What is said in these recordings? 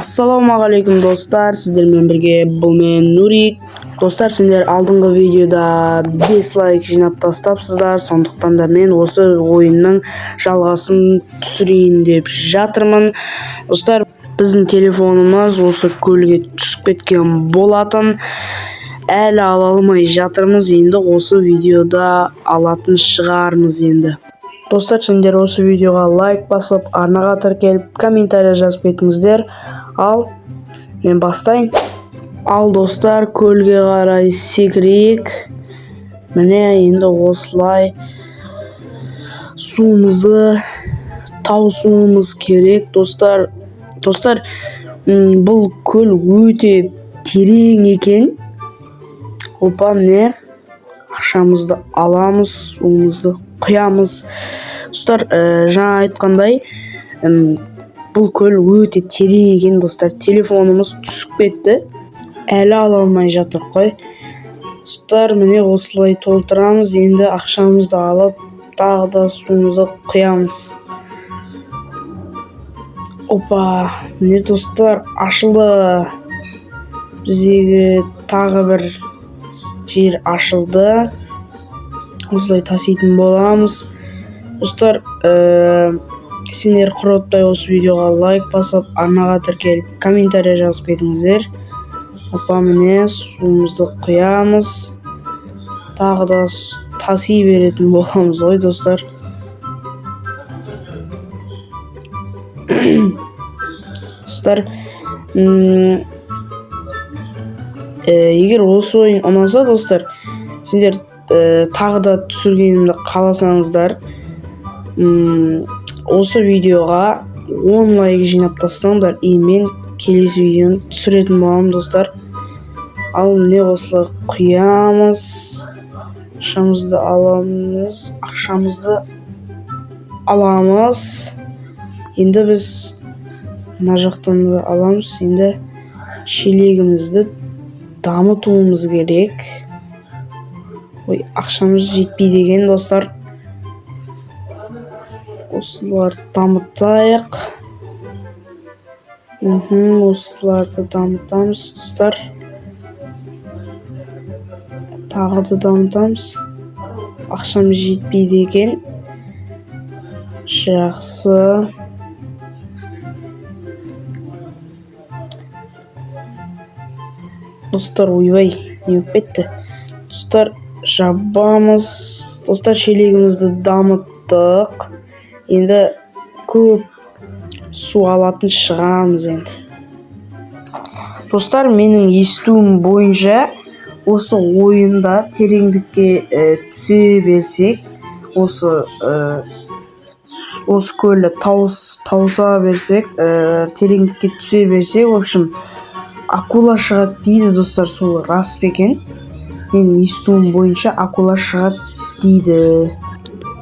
Ассалаумағалейкум, достар! Сіздермен бірге бұл мен, Нурик. Достар, сендер алдыңғы видеода 5 лайк жинап тастапсыздар, сондықтан да мен осы ойынның жалғасын түсірейін деп жатырмын. Достар, біздің телефонымыз осы көлге түсіп кеткен болатын, әлі ала алмай жатырмыз. Енді осы видеода алатын шығармыз. Енді, достар, сендер осы видеоға лайк басып, арнаға тіркеліп, комментарий жазып кетіңіздер. Ал мен бастайын. Ал, достар, көлге қарай секірейік. Міне, енді осылай суымызды тауысуымыз керек, достар. Достар, бұл көл өте терең екен. Опа, міне, ақшамызды аламыз, суымызды құямыз. Достар, жаңа айтқандай, бұл көл өте терең екен. Достар, телефонымыз түсіп кетті, әлі ала алмай жатыр қой. Достар, міне, осылай толтырамыз. Енді ақшамызды алып, тағы да суымызды құямыз. Опа, міне, достар, ашылды. Біздегі тағы бір жер ашылды. Осылай таситын боламыз. Достар, сендер құртпай осы видеоға лайк басып, арнаға тіркеліп, комментарий жазып кетіңіздер. Опа, міне, суымызды құямыз, тағы да таси беретін боламыз ғой, достар. Достар, егер осы ойын ұнаса, достар, сендер тағы да түсіргенімді қаласаңыздар, осы видеоға 10 лайк жинап тастаңдар, и мен келесі видеоны түсіретін боламын, достар. Ал, міне, осылай құямыз, ақшамызды аламыз, ақшамызды аламыз. Енді біз мына жақтан да аламыз. Енді шелегімізді дамытуымыз керек. Ой, ақшамыз жетпейді екен, достар. Осыларды дамытайық. Осыларды дамытамыз, достар, тағы да дамытамыз. Ақшамыз жетпейді екен. Жақсы. Достар, ойбай, не болып кетті? Достар, жабамыз. Достар, шелегімізді дамыттық, енді көп су алатын шығамыз. Енді, достар, менің естуім бойынша, осы ойында тереңдікке түсе берсек, осы көлді тауыса берсек, тереңдікке түсе берсек, в общем, акула шығады дейді. Достар, сол рас па екен? Менің естуім бойынша, акула шығады дейді.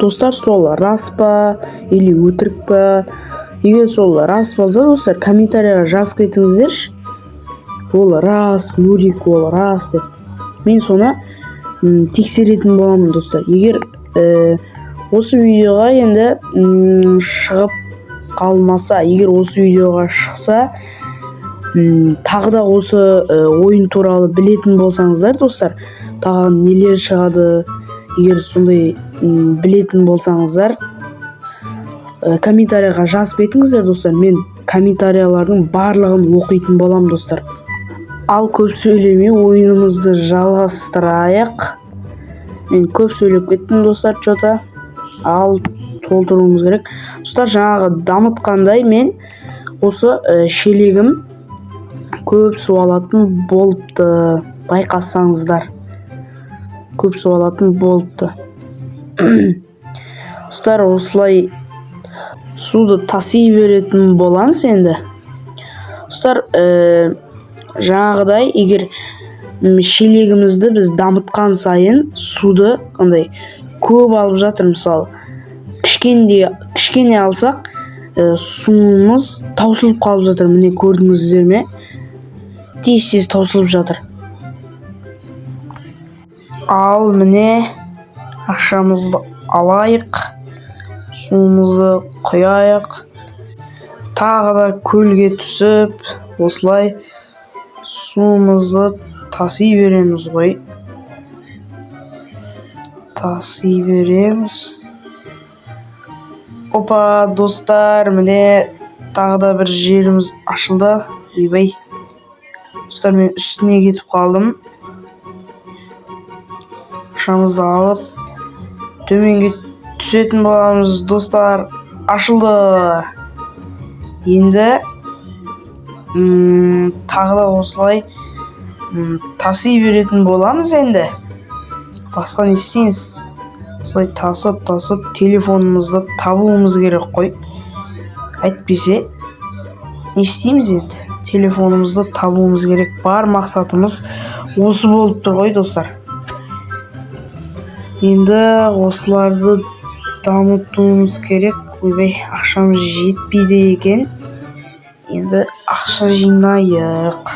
Достар, сол рас па или өтірік па? Егер сол рас болса, достар, комментарийға жазып кетіңіздерші: «Ол рас, Нурик, ол рас», — деп. Мен соны тексеретін боламын, достар. Егер осы видеоға енді шығып қалмаса, егер осы видеоға шықса, тағы да осы ойын туралы білетін болсаңыздар, достар, тағы нелер шығады, егер сондай білетін болсаңыздар, комментарийға жазып кетіңіздер. Достар, мен комментариялардың барлығын оқитын боламын, достар. Ал көп сөйлемей, ойынымызды жалғастырайық. Мен көп сөйлеп кеттім, достар, че-то. Ал толтыруымыз керек. Достар, жаңағы дамытқандай, мен осы шелегім көп су алатын болыпты. Байқасаңыздар, көп су алатын болыпты. Достар, осылай суды таси беретін боламыз. Енді, достар, жаңағыдай, егер шелегімізді біз дамытқан сайын, суды қандай көп алып жатыр. Мысалы, кішкене алсақ, суымыз таусылып қалып жатыр. Міне, көрдіңіздер ме, тез тез таусылып жатыр. Ал, міне, ақшамызды алайық, суымызды құяйық. Тағы да көлге түсіп, осылай суымызды таси береміз ғой. Таси береміз. Опа, достар, міне тағы да бір жеріміз ашылды. Ойбай. Достар, мен үстіне кетіп қалдым. Ақшамызды алып, төменге түсетін боламыз, достар. Ашылды. Енді тағы да осылай таси беретін боламыз енді. Басқа не істейміз? Осылай тасып-тасып телефонымызды табуымыз керек қой. Әйтпесе не істейміз енді? Телефонымызды табуымыз керек. Бар мақсатымыз осы болып тұр ғой, достар. Енді осыларды дамытуымыз керек. Ойбай, ақшамыз жетпейді екен. Енді ақша жинайық.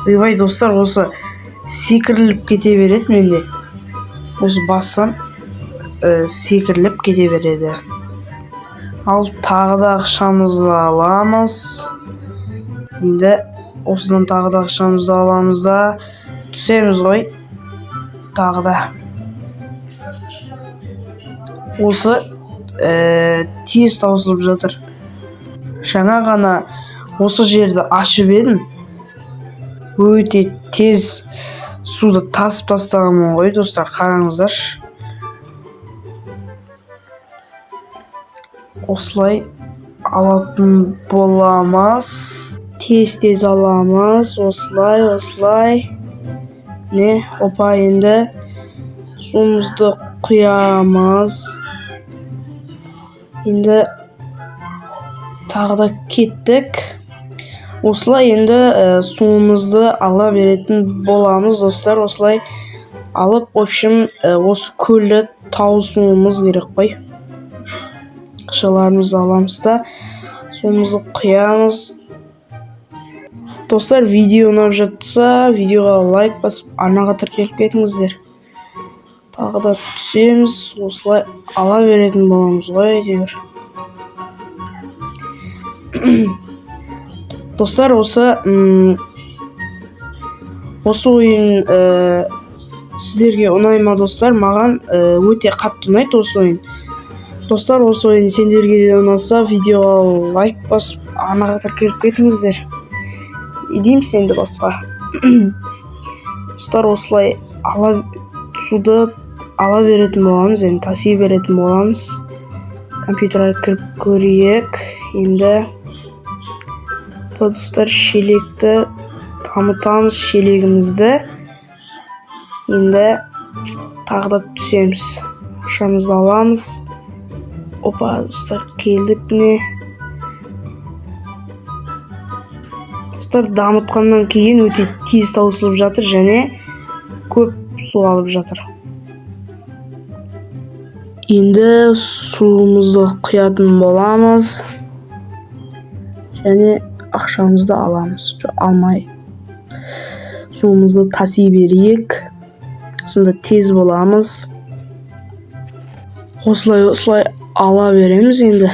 Ойбай, достар, осы секіріліп кете береді менде. Осы бассам, секіріліп кете береді. Ал тағы да ақшамызды аламыз. Енді осыдан тағы да ақшамызды аламыз да түсеміз ғой. Тағы да. Осы тез таусылып жатыр. Жаңа ғана осы жерді ашып едім. Өте тез суды тасып тастағанмын ғой, достар, қараңыздаршы. Осылай алатын боламыз. Тез-тез аламыз. Осылай, осылай. Не, опа, енді суымызды құямыз. Енді тағы да кеттік. Осылай енді суымызды ала беретін боламыз, достар. Осылай алып, в общем, осы көлді тауысуымыз керек қой. Ақшаларымызды аламыз да суымызды құямыз. Достар, видео ұнап жатса, видеоға лайк басып, арнаға тіркеліп кетіңіздер. Тағы да түсеміз, осылай ала беретін боламыз ғой әйтеуір. Достар, осы ойын сіздерге ұнай ма, достар? Маған өте қатты ұнайды осы ойын. Достар, осы ойын сендерге де ұнаса, видеоға лайк басып, арнаға тіркеліп кетіңіздер. Не дейміз енді басқа? Достар, осылай ала суды ала беретін боламыз, енді таси беретін боламыз. Компьютерге кіріп көрейік. Енді достар, шелекті дамытамыз, шелегімізді. Енді тағы да түсеміз. Ақшамызды аламыз. Опа, достар, келдік міне. Достар, дамытқаннан кейін өте тез таусылып жатыр және көп су алып жатыр. Енді суымызды құятын боламыз. Және ақшамызды аламыз. Жоқ, алмай. Суымызды таси берейік. Сонда тез боламыз. Осылай, осылай ала береміз енді.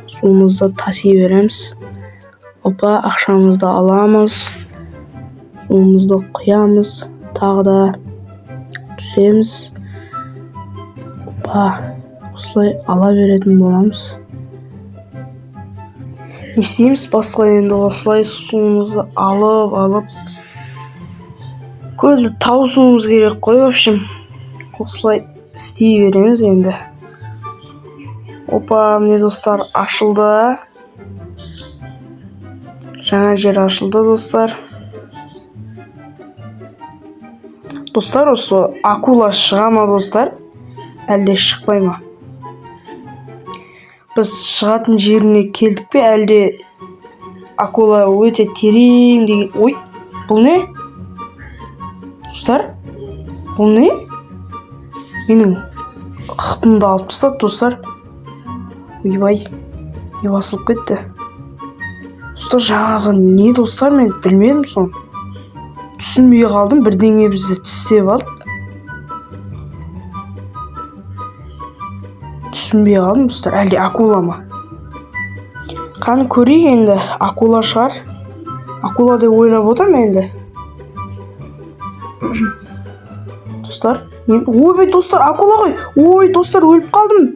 Суымызды таси береміз. Опа, ақшамызды аламыз. Суымызды құямыз. Тағы да түсеміз. Опа, осылай ала беретін боламыз. Не істейміз басқа енді? Осылай суымызды алып, алып көлді тауысуымыз керек қой, в общем. Осылай істей береміз енді. Опа, міне, достар, ашылды. Жаңа жер ашылды, достар. Достар, осы акула шыға ма, достар? Әлде шықпай ма? Біз шығатын жеріне келдік пе, әлде акула өте терең деген... Ой, бұл не? Достар, бұл не? Менің хпымды алып тастады, достар. Ойбай, не басылып кетті? Достар, жаңағы не, достар, мен білмедім соны. Түсінбей қалдым, бірдеңе бізді тістеп алды. Түсінбей қалдым, достар, әлде акула ма? Қане, көрейік енді, акула шығар, акула деп ойлап отырмын енді, достар. Ойбай, достар, акула ғой! Ой, достар, өліп қалдым.